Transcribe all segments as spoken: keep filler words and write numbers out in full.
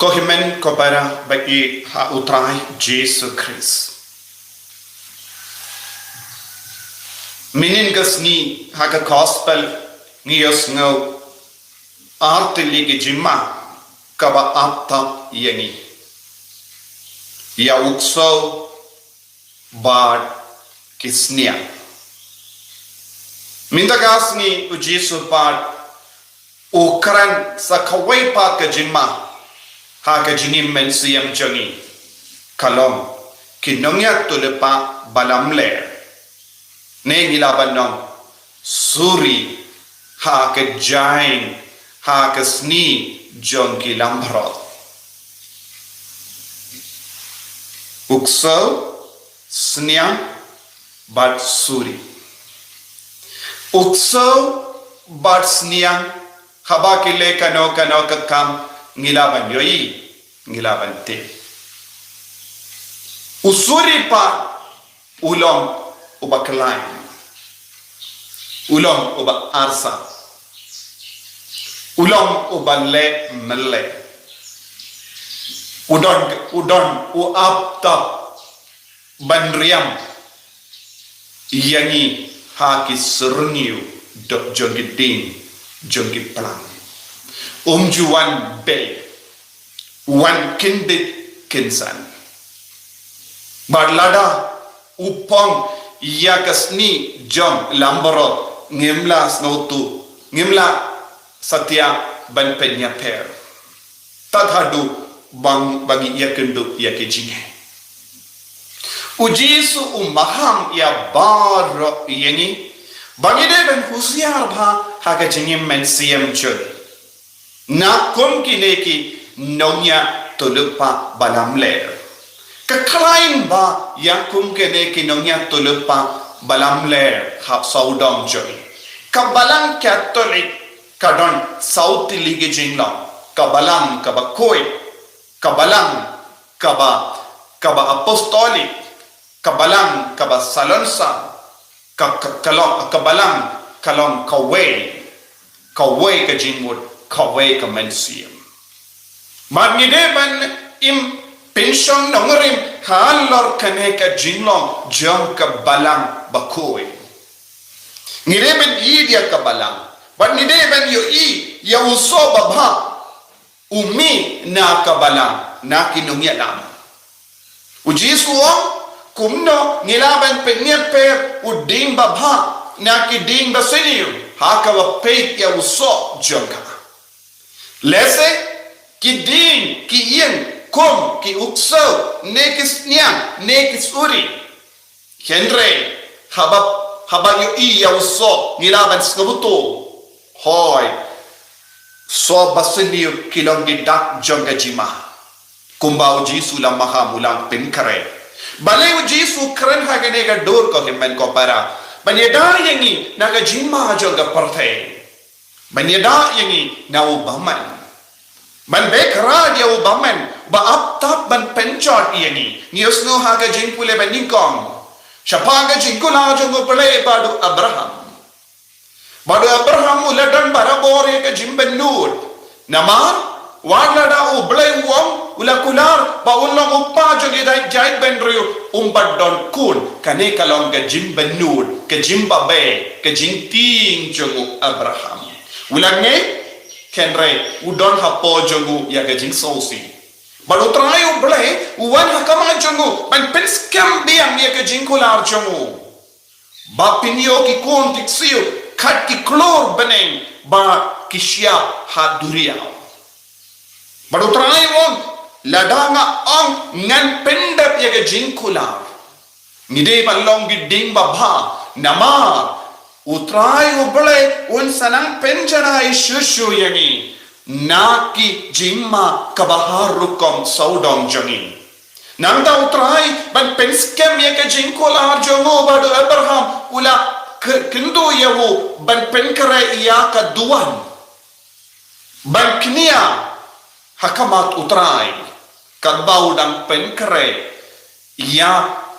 Ko hynmen ko para ba ïeit ha u Trai Jisu Khrist. Mynnin ka sngi ha ka gospel ngi ïohsngew ar tylli ki jingma kaba ap tap ïa ngi. Ïa u ksew bad ki sniang. Mynta ka sngi u Jisu pat u kren sa kawei pat ka jingma ha ka jingim mynsiem jong ngi. Ka long ki nongïathuhlypa balamler. Ne ngi lah ban ong suri ha ka jaiñ ha ka sngi jong ki langbrot. U ksew, sniang bad suri. U ksew bad sniang, haba ki leh kano kano ka kam ngi lah ban ïohi, ngi lah ban tip. U suri pat u long uba khlaiñ, u long uba arsap, u long uba leh mynleh. U don, u don, u ap tap ban riam ïa ngi ha ki syrngiew jong ki dieng jong ki plang. Um ju wan beh, wan kyndit kynsan. Bad lada u phong ïa ka sngi jong langbrot ngim lah sngewthuh, ngim lah satia ban pynïapher. Tad haduh ba ngi ïakynduh ïa ki jingeh. U Jisu u maham ïa baroh ïa ngi ba ngi dei ban husiar bha ha ka jingim mynsiem jong ngi na kum kine ki nongïathuhlypa balamler. Ka khlaiñ ba ïa kum kine ki nongïathuhlypa balamler ha sawdong jong ngi. Ka Balang Katholik ka don saw tylli ki jinglong. Ka Balang kaba khuid, ka Balang kaba, kaba apostolik, ka Balang kaba salonsar, ka, ka, ka long, ka Balang ka long kawei, kawei ka jingmut, kawei ka mynsiem. Bad ngi dei ban im pynshong nongrim halor kane ka jinglong jong ka Balang bakhuid. Ngi dei ban ïeit ïa ka Balang bad ngi dei ban ïohi ïa u soh babha u mih na ka Balang, na ki nongïalam. U Jisu u ong, kumno ngi lah ban pynïapher u dieng babha na ki dieng basniew ha kaba peit ïa u soh jong ka. Lehse ki dieng ki ïeng kum ki u ksew ne ki sniang ne ki suri. Hynrei haba, haba ïohi ïa u soh ngi lah ban sngewthuh. Hooid, soh basniew ki long ki dak jong ka jingma. Kumba u Jisu u la maham, u la pynkhreh. Balei u Jisu u kren ha kane ka dur, ko hynmen ko para? Ban ïada ïa ngi na ka jingma jong ka pyrthei. Ban ïada ïa ngi na u bymman. Ban beh kyrpad ïa u bymman ba ap tap ban pynjot ïa ngi. Ngi ïohsngew ha ka jingpule banyngkong shaphang ka jingkular jong U Blei bad u Abraham. Bad u Abraham u la don barabor ïa ka jingbynnud. Namar wat lada U Blei u ong u la kular ba un long u kpa jong ki jait bynriew, um pat don khun. Kane ka long ka jingbynnud, ka jingbabe, ka jingtieng jong u Abraham. U la ngeit, hynrei u don hapoh jong u ïa ka jingsngewsih. Bad U Trai U Blei u wan ha khmat jong u ban pynskhem biang ïa ka jingkular jong u. Ba phin ïoh ki khun ki ksiew kat ki klur bneng ba ki shyiap ha duriaw. Bad U Trai u ong, lada nga ong ngan pyndep ïa ka jingkular, ngi dei ban long ki dieng babha, namar U Trai U Blei un sa nang pynjanai shuh shuh ïa ngi na ki jingma kaba har rukom sawdong jong ngi. Nangta U Trai ban pynskhem ïa ka jingkular jong u bad u Abraham, u la kyntu ïa u ban pynkhreh ïa ka duwan. Ban kñia ha khmat U Trai katba u dang pynkhreh ïa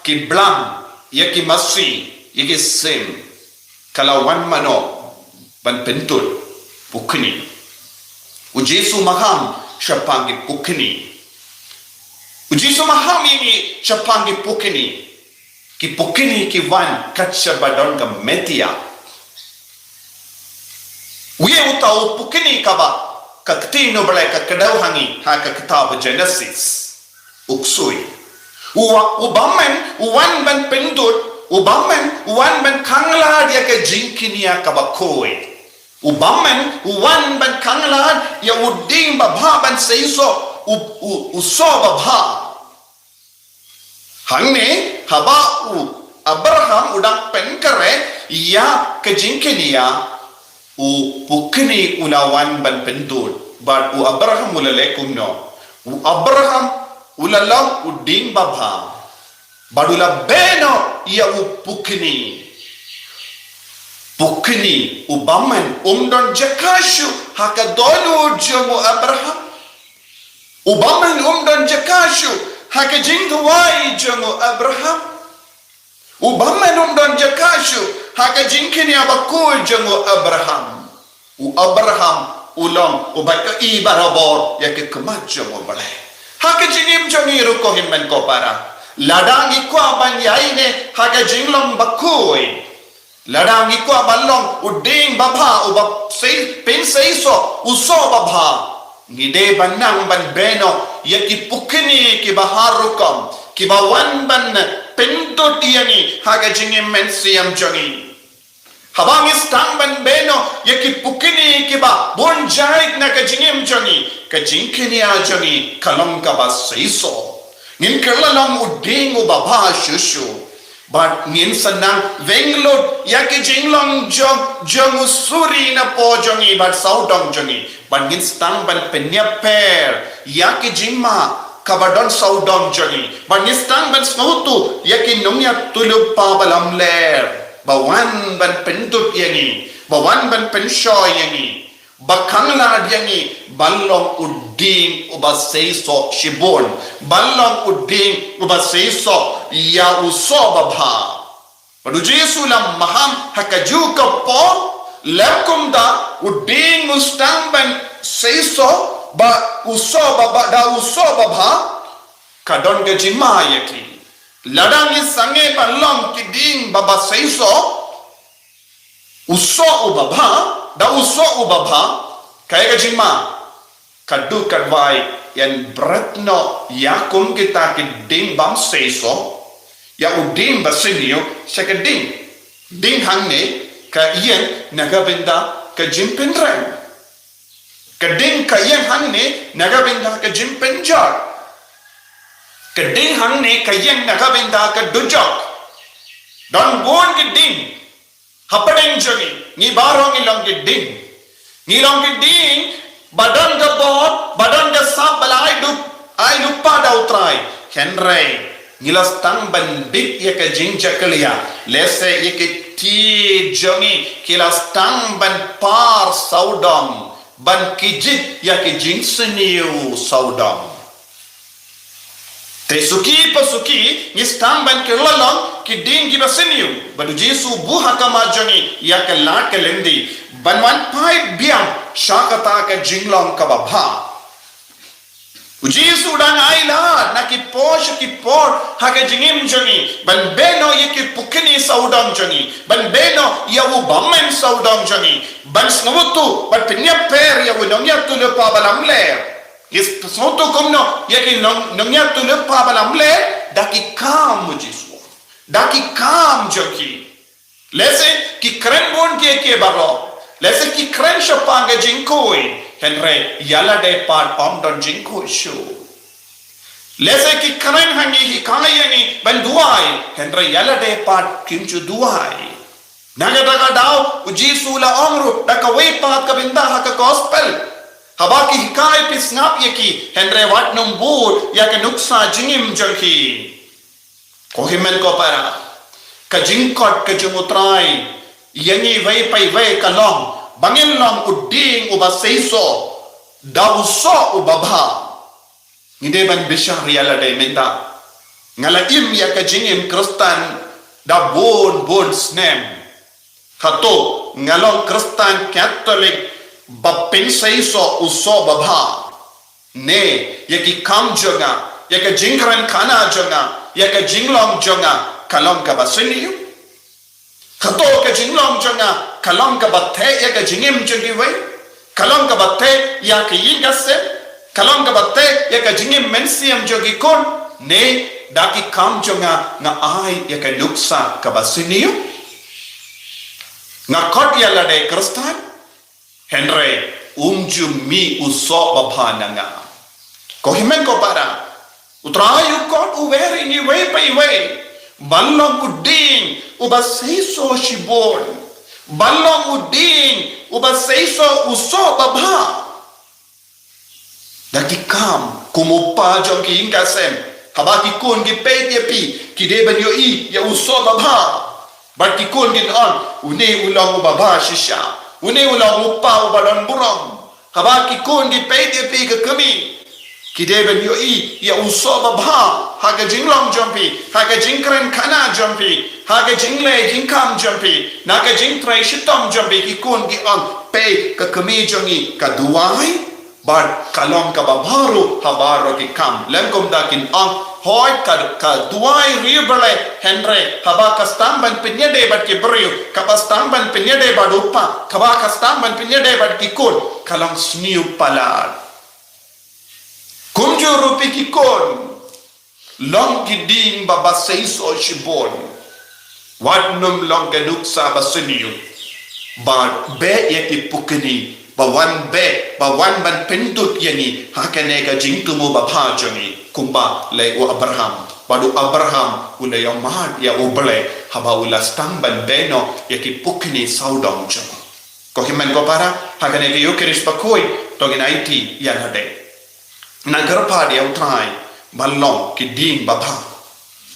ki blang, ïa ki masi, ïa ki sim. Ka la wan mano ban pyntud? U kñi. U Jisu maham shaphang ki pukni. U Jisu maham ïa ngi shaphang ki pukni. Ki pukni ki wan kat shaba don ka media. Ïa uta u pukni kaba ka ktien u Blei ka kdew ha ngi ha ka kitab Genesis. U ksuid. U, u bymmen u wan ban pyndud, u bymmen u wan ban khanglad ïa ka jingkñia kaba khuid. U bymmen u wan ban khanglad ïa u dieng babha ban seisoh u, u, u soh babha. Hangne haba u Abraham u dang pynkhreh ïa ka jingkñia, u pukni u la wan ban pyndud. Bad u Abraham u la leh kumno? U Abraham u la long u dieng babha. Bad u la beh noh ïa u pukni. Pukni u bymmen um don jaka shuh ha ka dohnud jong u Abraham. U bymmen um don jaka shuh ha ka jingduwai jong u Abraham. U bymmen um don jaka shuh ha ka jingkñia bakhuid jong u Abraham. U Abraham u long uba ïohi barabor ïa ka khmat jong u Blei. Ha ka jingim jong ngi ruh ko hynmen ko para, lada ngi kwah ban ïaineh ha ka jinglong bakhuid, lada ngi kwah ban long u dieng babha uba sei, pynseisoh u soh babha, ngi dei ban nang ban beh noh ïa ki pukni kiba har rukom kiba wan ban pyndud ïa ngi ha ka jingim mynsiem jong ngi. Haba ngi sdang ban beh noh ïa ki pukni kiba bun jait na ka jingim jong ngi, ka jingkñia jong ngi ka long kaba seisoh. Ngin kylla long u dieng uba bha shuh shuh. Bad ngin sa nang weng lut ïa ki jinglong jong, jong u suri na poh jong ngi bad sawdong jong ngi. Bad ngin sdang ban pynïapher ïa ki jingma kaba don sawdong jong ngi. Bad ngin sdang ban sngewthuh ïa ki nongïathuhlypa ba lamler ba wan ban pyndud ïa ngi, ba wan ban pynshoi ïa ngi, ba khanglad ïa ngi ban long u dieng uba seisoh shibun, ban long u dieng uba seisoh ïa u soh babha. Bad u Jisu u la maham ha kajuh ka por, lem kumta u dieng u sdang ban seisoh, bad u soh babha, da u soh babha ka don ka jingma ïa ki. Lada ngi sangeh ban long ki dieng ba, ba seisoh, u soh u babha, da u soh u babha, kaei ka jingma? Ka duh ka dwai, yn bret noh ïa kum kita ki dieng bym seisoh, ïa u dieng ba sniew sha ka dieng. Dieng hangne ka ïeng na ka bynta ka jingpynrem. Ka dieng ka ïeng hangne na ka bynta ka jingpynjot. Ka dieng hangne ka ïeng na ka bynta ka dujok. Don bun ki dieng hapdeng jong ngi, ngi baroh ngi long ki dieng. Ngi long ki dieng ba don ka bor, ba don ka sap ba la ai lypa, ai lypa da u Trai. Hynrei ngi la sdang ban bit ïa ka jingjakhlia, lehse ïa ki kti jong ngi ki la sdang ban par sawdong, ban kjit ïa ki jingsniew sawdong. Te suki pa suki ngi sdang ban kylla long ki dieng kiba sniew. Bad u Jisu u buh ha khmat jong ngi ïa ka lad ka lynti ban wan phai biang sha kata ka jinglong kaba bha. U Jisu u dang ailad na ki por sha ki por ha ka jingim jong ngi ban beh noh ïa ki pukni sawdong jong ngi, ban beh noh ïa u bymmen sawdong jong ngi, ban sngewthuh, ban pynïapher ïa u nongïathuhlypa ba lamler. Ngi sngewthuh kumno ïa ki nong, nongïathuhlypa ba lamler? Da ki kam, u Jisu, da ki kam jong ki. Lehse ki kren bun kiei kiei baroh, lehse ki kren shaphang ka jingkhuid, hynrei ïa lade pat ym don jingkhuid shuh. Lehse ki kren ha ngi, hikai ïa ngi ban duwai, hynrei ïa lade pat kim ju duwai. Na kata ka daw u Jisu u la ong ruh da kawei pat ka bynta ha ka gospel, haba ki hikai, phi sngap ïa ki, hynrei wat nym bud ïa ka nuksa jingim jong ki. Ko hynmen ko para, ka jingkhot ka jong u Trai ïa ngi iwei pa iwei ka long ba ngin long u dieng uba seisoh da u soh uba bha. Ngi dei ban bishar ïa lade mynta. Nga la im ïa ka jingim Khristan da bun bun snem. Hato nga long Khristan Katholik ba pynseisoh u soh babha? Ne, ïa ki kam jong nga, ïa ka jingkren khana jong nga, ïa ka jinglong jong nga, ka long kaba sniew. Kato ka jinglong jong nga, ka long kaba theh ïa ka jingim jong kiwei. Ka long kaba theh ïa ka ïing ka sem. Ka long kaba theh ïa ka jingim mynsiem jong ki khun. Ne, da ki kam jong nga, nga ai ïa ka nuksa kaba sniew. Nga khot ïa lade Khristan. Hynrei, um ju mih u soh babha na nga. Ko hynmen ko para. U Trai u khot u wer ïa ngi iwei pa iwei. Ban long u dieng, uba seisoh shibun. Ban long u dieng, uba seisoh u soh babha. Da ki kam, kum u kpa jong ki ïing ka sem. Haba ki khun ki peit ïa phi, ki dei ban ïohi, ïa u soh babha. Bad ki khun kin ong, une u long u babha shisha. Une u long u kpa uba don burom. Haba ki khun ki peit ïa phi ka kmie. Ki dei ban ïohi, ïa u soh babha. Ha ka jinglong jong phi, ha ka jingkren khana jong phi, ha ka jingleh jingkham jong phi, na ka jingtrei shitom jong phi ki khun ki ong, peit ka kmie jong ngi ka duwai. Bad ka long kaba bha ruh ha baroh ki kam. Lem kumta kin ong, hooid ka, ka duwai riewblei hynrei, haba ka sdang ban pynïadei bad ki briew, kaba sdang ban pynïadei bad u kpa, kaba ka sdang ban pynïadei bad ki khun, ka long sniew palat. Kumjuh ruh phi ki khun, long ki dieng ba, ba seisoh shibun. Wat nym long ka nuksa ba sniew. Ba beh ïa ki pukni, ba wan beh, ba wan ban pyndut ïa ngi, ha kane ka jingthmu babha jong ngi. Kumba leh u Abraham. Bad u Abraham u la ïohmad ïa U Blei, haba u la sdang ban beh noh ïa ki pukni sawdong jong u. Ko hynmen ko para, ha kane ka Ïukharist bakhuid, to ngin aiti ïa lade. Nang kyrpad ïa U Trai, ban long ki dieng babha.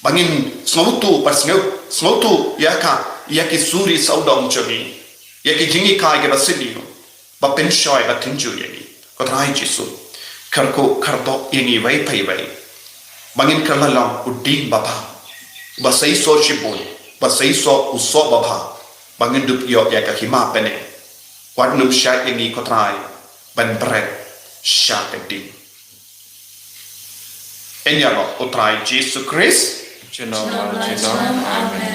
Ba ngin sngewthuh, ba sngew, sngewthuh ïa ka, ïa ki suri sawdong jong ngi. Ïa ki jinghikai kiba sniew, ba pynshoi, ba tynjuh ïa ngi. Ko Trai Jisu, kyrkhu, kyrdoh ïa ngi iwei pa iwei. Ba ngin kylla long u dieng babha. Ba seisoh shibun, ba seisoh u soh babha. Ba ngin dup ïoh ïa ka hima bneng. Wat nym shah ïa ngi ko Trai, ban bret sha ka ding. Yn ïaroh u Trai Jisu Khrist. Junom, junom. Amen.